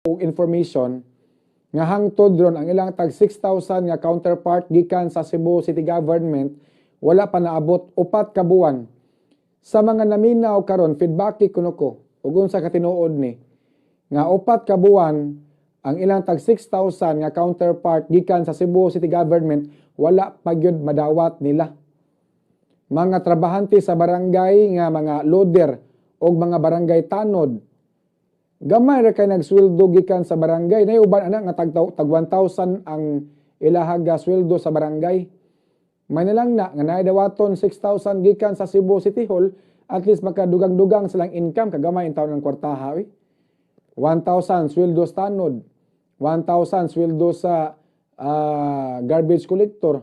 og information nga hangtod ron ang ilang tag 6,000 nga counterpart gikan sa Cebu City Government wala pa naabot, 4 ka buwan. Sa mga naminaw karon, feedback kuno ko ug unsa ka tinuod ni nga 4 ka buwan ang ilang tag 6,000 nga counterpart gikan sa Cebu City Government wala pa gyud madawat nila? Mga trabahante sa barangay nga mga loader o mga barangay tanod, gamay ra kay nagsweldo gikan sa barangay. Nay uban ana nga tag 1,000 ang ilaha sweldo sa barangay. May na lang na nga naay dawaton 6,000 gikan sa Cebu City Hall, at least makadugang-dugang silang income, kagamay intawon ng kwartaha, uy. 1,000 sweldo sa tanod, 1,000 sweldo sa garbage collector,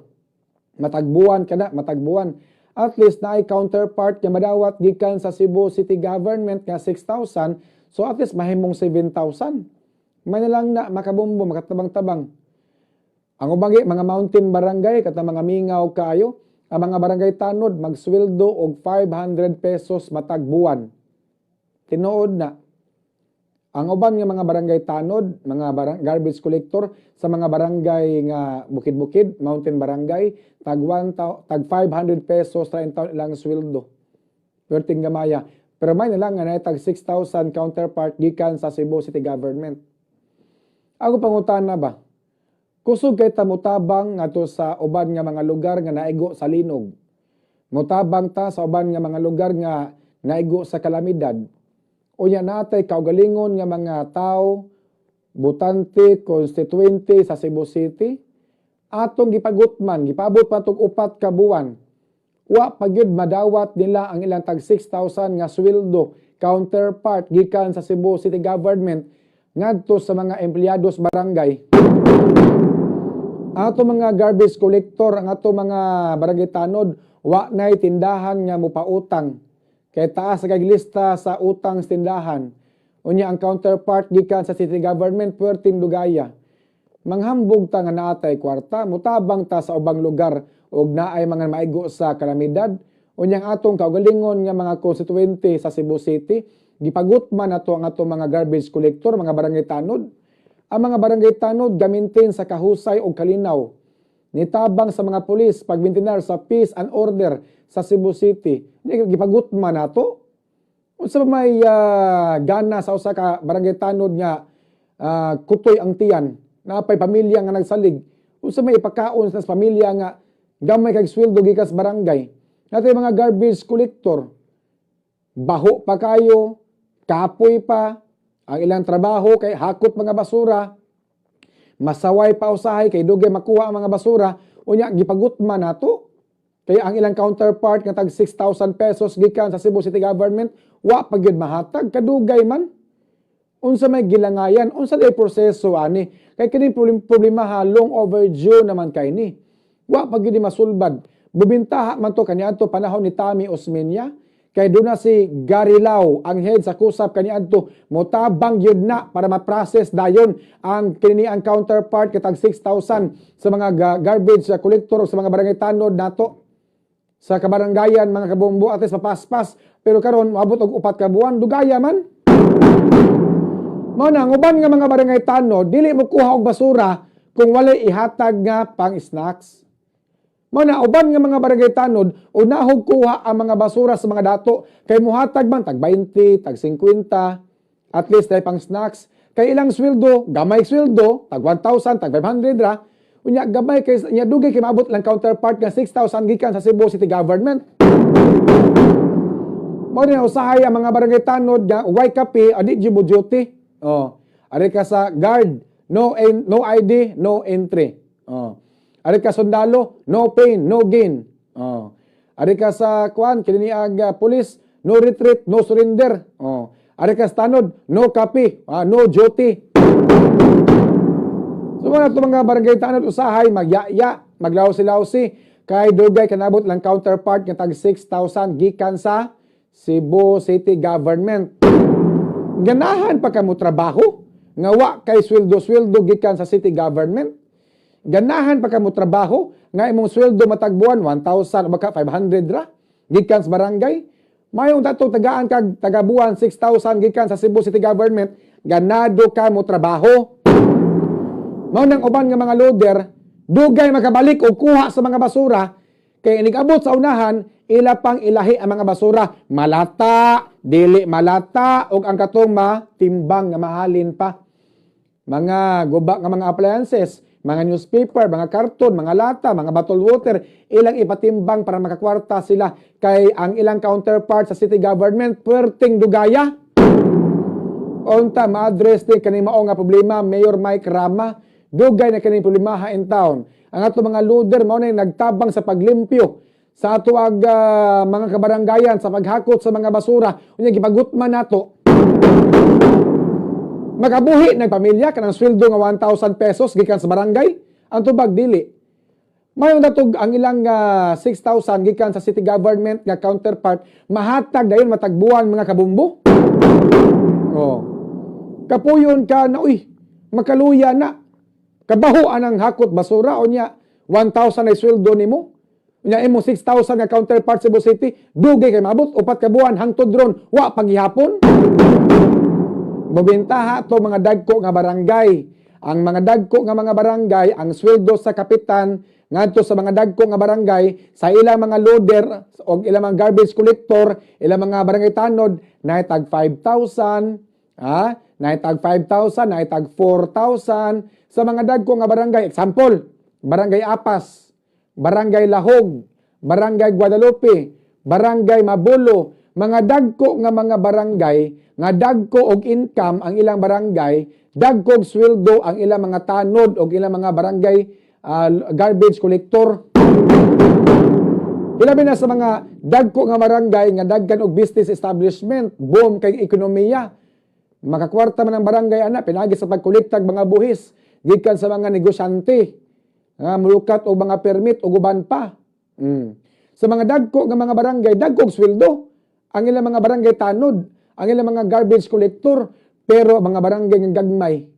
matagbuan kana, matagbuan. At least naay counterpart nga madawat gikan sa Cebu City Government nga 6,000, so at least mahimong 7,000. May na lang na makabombo, makatabang-tabang. Ang ubang mga mountain barangay, kata mga mingaw kaayo, ang mga barangay tanod magsweldo og 500 pesos matag buwan. Tinuod na. Ang uban nga mga barangay tanod, mga garbage collector sa mga barangay nga bukid-bukid, mountain barangay, tag 500 pesos ra intawon ilang sweldo. Perting gamaya. Pero may na lang nga naay tag 6,000 counterpart gikan sa Cebu City Government. Ako pangutana ba? Kusog kay ta motabang ngadto sa uban nga mga lugar nga naigo sa linog. Motabang ta sa uban nga mga lugar nga naigo sa kalamidad. Unya natay kaugalingon nga mga tao, botante, constituente sa Cebu City, atong gipagutman, gipabot pa tog 4 ka buwan. Wa pa gyud madawat nila ang ilang tag 6,000 nga sweldo counterpart gikan sa Cebu City Government ngadto sa mga empleyado sa barangay. Ang ato mga garbage collector, ang ato mga barangay tanod, wa nay tindahan nga mopautang. Kay taas sa kag lista sa utang sa tindahan. Unya ang counterpart gikan sa city government puwerteng dugaya. Manghambog ta nga naatay kwarta, mutabang ta sa ubang lugar ug naay mga maigo sa kalamidad. Unya ang atong kaugalingon nga mga constituente sa Cebu City, gipagutman nato ang atong mga garbage collector, mga barangay tanod. Ang mga barangay tanod gamintin sa kahusay og kalinaw. Nitabang sa mga pulis pagmintinar sa peace and order sa Cebu City. Gipagutman nato. Unsa ba may gana sa usa ka barangay tanod nga kutoy ang tiyan, napay pamilya nga nagsalig? Unsa may ipakaon sa pamilya nga gamay kag sweldo gikan sa barangay? Natay mga garbage collector, baho pa kayo, kapoy pa, ang ilang trabaho kay hakot mga basura, masaway pa usahay kay dugay makuha ang mga basura, unya gipagutman nato. Kaya ang ilang counterpart nga tag 6,000 pesos gikan sa Cebu City Government, wa pa gyud mahatag, kadugay man. Unsa may gilangayan, unsa day proseso ani? Kay kini problema ha, long overdue naman kay ni. Wa pa gyud ni masulbad. Bubintaha man to kaniadto panahon ni Tommy Osmeña. Kay duna si Gary Lau ang head sa KUSAP kaniadto, motabang gyud na para ma-process dayon ang kini ang counterpart katag 6,000 sa mga garbage collector o sa mga barangay tanod nato sa kabaranggayan, mga kabombo, at least mapaspas. Pero karon moabot og 4 ka buwan, dugaya man. Mao na ang uban nga mga barangay tanod dili mo kuha og basura kung walay ihatag nga pang snacks. Mao na uban nga mga barangay tanod unahog kuha ang mga basura sa mga dato kay muhatag man tag 20, tag 50, at least ay pang snacks. Kay ilang sweldo, gamay sweldo, tag 1,000, tag 500 ra. Unya gamay kay nya dugay kay maabot lang counterpart nga 6,000 gikan sa Cebu City Government. Mao na usahay ang mga barangay tanod nga way kape, adi jud mo duty. Oh. Ari ka sa guard, no ID, no entry. Oh. Ari ka sundalo, no pain, no gain. Oh. Ari ka sa kwan kini ag police, no retreat, no surrender. Oh. Ari ka sa tanod, no kape, no duty. So mga ito mga barangay tanod usahay magyaya, maglawsi-lawsi kay dugay kanabot lang counterpart nga tag 6,000 gikan sa Cebu City Government. Ganahan pa ka mo trabaho nga wa kay sweldo-sweldo gikan sa city government? Ganahan pa ka mo trabaho nga imong sweldo matag buwan 1,000 o baka 500 ra gikan sa barangay? Mayong tatong tagaan kag tagabuan 6,000 gikan sa Cebu City Government, ganado ka mo trabaho. Mao nang uban nga mga loader, dugay makabalik og kuha sa mga basura kay inig-abot sa unahan, ila pang ilahi ang mga basura, malata, dili malata, ug ang katong matimbang nga mahalin pa. Mga guba nga mga appliances, mga newspaper, mga karton, mga lata, mga bottled water, ilang ipatimbang para makakwarta sila kay ang ilang counterpart sa city government perting dugaya. Unta ma-address din kani mao nga problema, Mayor Mike Rama. Dugay na kini problema in town. Ang ato mga loader mao na nagtabang sa paglimpyo sa ato ag mga kabaranggayan sa paghakot sa mga basura. Unya gipagutman nato. Makabuhi ng pamilya kanang sweldo nga 1,000 pesos gikan sa barangay? Ang tubag, dili. Mayong datog ang ilang 6,000 gikan sa city government nga counterpart, mahatag dayon matagbuan, mga kabumbo. Oh. Kapuyon ka na, uy, makaluya na. Kabaho anang hakot basura, unya 1,000 ay sweldo nimo. Unya imo 6,000 nga counterpart Cebu City, dugay kay maabot 4 ka buwan hangtod ron wa paghihapon. Mobentaha to mga dagko nga barangay. Ang mga dagko nga mga barangay, ang sweldo sa kapitan ngadto sa mga dagko nga barangay sa ilang mga loader o ilang mga garbage collector, ilang mga barangay tanod, naay tag 5,000, ha? Naay tag 5,000, naay tag 4,000 sa mga dagko nga barangay. Example, Barangay Apas, Barangay Lahog, Barangay Guadalupe, Barangay Mabulo, mga dagko nga mga barangay nga dagko og income ang ilang barangay, dagko og sweldo ang ilang mga tanod og ilang mga barangay garbage collector. Hilabi na sa mga dagko nga barangay nga dagkan og business establishment, boom kay ekonomiya. Makakwarta man ang barangay ana pinagi sa pagkolektag mga buhis gikan sa mga negosyante nga mulukat og mga permit ug uban pa. Sa mga dagko nga mga barangay, dagko og sweldo ang ilang mga barangay tanod, ang ilang mga garbage collector, pero mga barangay nga gagmay.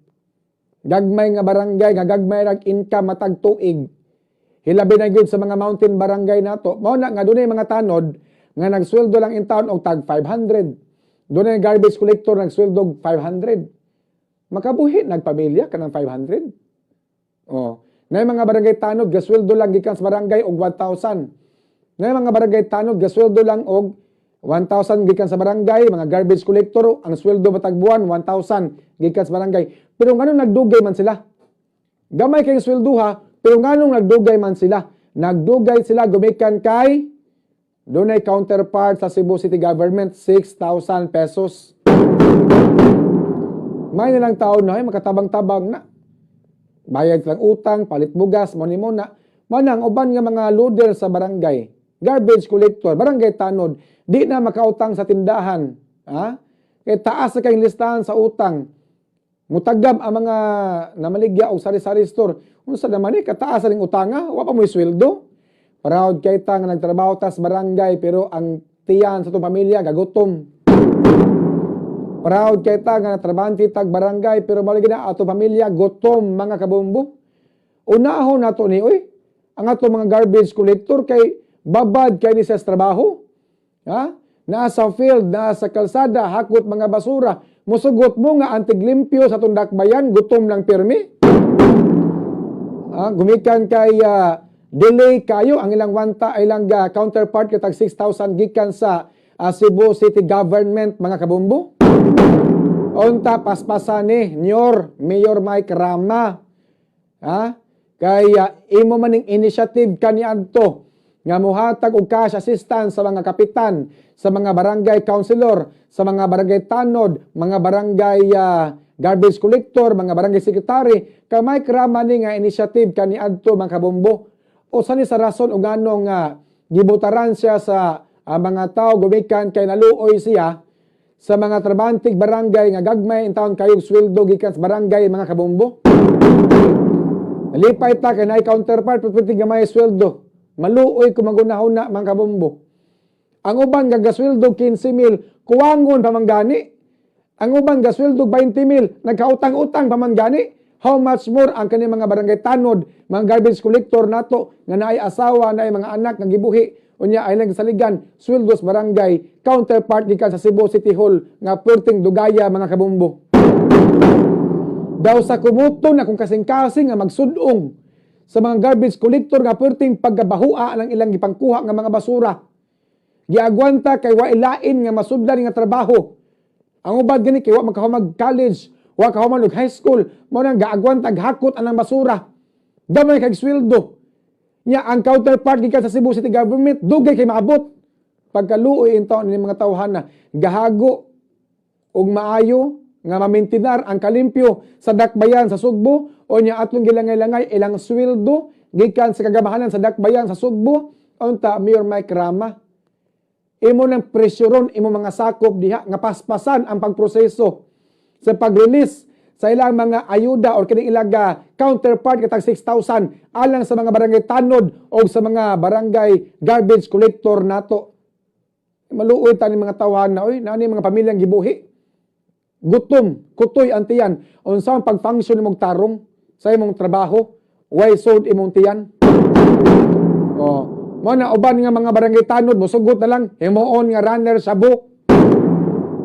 Gagmay nga barangay nga gagmay rag income matag tuig. Hilabi na gyud sa mga mountain barangay nato. Mao na nga dunay mga tanod nga nagsweldo lang in town og tag 500. Dunay garbage collector nagsweldo og 500. Makabuhi nagpamilya kanang 500? Oh. Nay mga barangay tanod gasweldo lang gikan sa barangay og 1,000. Nay mga barangay tanod gasweldo lang og 1,000 gikan sa barangay, mga garbage collector ang sweldo matag buwan 1,000 gikan sa barangay. Pero nganong nagdugay man sila? Gamay kay sweldo ha, pero nganong nagdugay man sila? Nagdugay sila gumikan kay dunay counterpart sa Cebu City Government 6,000 pesos. May nilang taon na ay makatabang-tabang na. Bayad lang utang, palit bugas, mo ni mo na. Manang uban nga mga loader sa barangay, garbage collector, barangay tanod, di na makautang sa tindahan. Ha? Kay taas sa kayong listahan sa utang. Mutagam ang mga namaligya og sari-sari store. Unsa naman eh, kataas sa ning utanga, wa pa mo'y sweldo. Proud kay ta nga nagtrabaho ta sa barangay pero ang tiyan sa itong pamilya gagutom. Proud kay ta nga natrabahante tag barangay pero mao lagi na ato pamilya gutom, mga kabombo. Unahon nato ni, oy, ang ato mga garbage collector kay babad kay ni sa trabaho. Ha? Naa sa field, naa sa kalsada, hakot mga basura. Musugot mo nga ang tiglimpyo sa atong dakbayan, gutom lang pirmi. Ah, gumikan kay delay kayo ang ilang wanta ilang counterpart katag 6,000 gikan sa Cebu City Government, mga kabumbo. Unta paspasan ni Nyor Mayor Mike Rama. Ha? Kay imo maning initiative kaniadto nga muhatag og cash assistance sa mga kapitan, sa mga barangay councilor, sa mga barangay tanod, mga barangay garbage collector, mga barangay secretary. Kay Mike Rama ni nga initiative kaniadto, mga kabombo. O sa ni sa rason og ngano nga gibutaran siya sa mga tao gumikan kay naluoy siya sa mga trabantig barangay nga gagmay in taon kayog sweldo gikan sa barangay, mga kabombo. Nalipay ta kay naay counterpart pero gamay sweldo. Maluoy ko magunahuna, mga kabombo. Ang uban gagasweldo 15 mil, kuwangon pa man gani. Ang uban gasweldo 20 mil, nagkautang-utang pa man gani. How much more ang kani mga barangay tanod, mga garbage collector nato nga naay asawa, naay mga anak nga gibuhi. Unya ay lang saligan sweldo sa barangay counterpart gikan sa Cebu City Hall nga perting dugaya, mga kabombo. Daw sa kumuto na kung kasing-kasing nga magsudong sa mga garbage collector nga perting pagkabahua ng ilang gipangkuha nga mga basura. Giagwanta kay wa ilain nga masudlan nga trabaho. Ang uban gani kay wa makahuman college, wa kahuman og high school, mao nang gaagwanta hakot anang basura. Gamay kay sweldo. Nya ang counterpart gikan sa Cebu City Government dugay kay maabot. Pagkaluoy intawon ni mga tawhana, gahago og maayo nga mamintinar ang kalimpyo sa dakbayan sa Sugbo o nya atong gilangay-langay ilang sweldo gikan sa kagamahanan sa dakbayan sa Sugbo. Unta, Mayor Mike Rama, imo nang presyoron imo mga sakop diha nga paspasan ang pagproseso sa pag-release sa ilang mga ayuda or kining ilang counterpart katag 6,000 alang sa mga barangay tanod o sa mga barangay garbage collector nato. Maluoy ta ni mga tawhan na oy, naa ni mga pamilyang gibuhi. Gutom, kutoy ang tiyan. Unsa ang pag-function nimong tarong sa imong trabaho? Way sod imong tiyan. Oh, mo na uban nga mga barangay tanod mosugot na lang himuon nga runner shabu.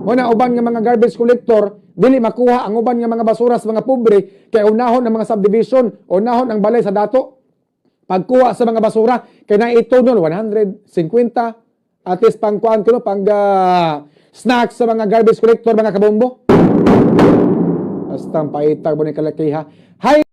Mo na uban nga mga garbage collector dili makuha ang uban nga mga basura sa mga pobre kay unahon ang mga subdivision, unahon ang balay sa dato. Pagkuha sa mga basura kay na ito nun 150 at least pang kuan kuno pang snacks sa mga garbage collector, mga kabombo. Basta ang paitag mo ni kalakiha. Hi.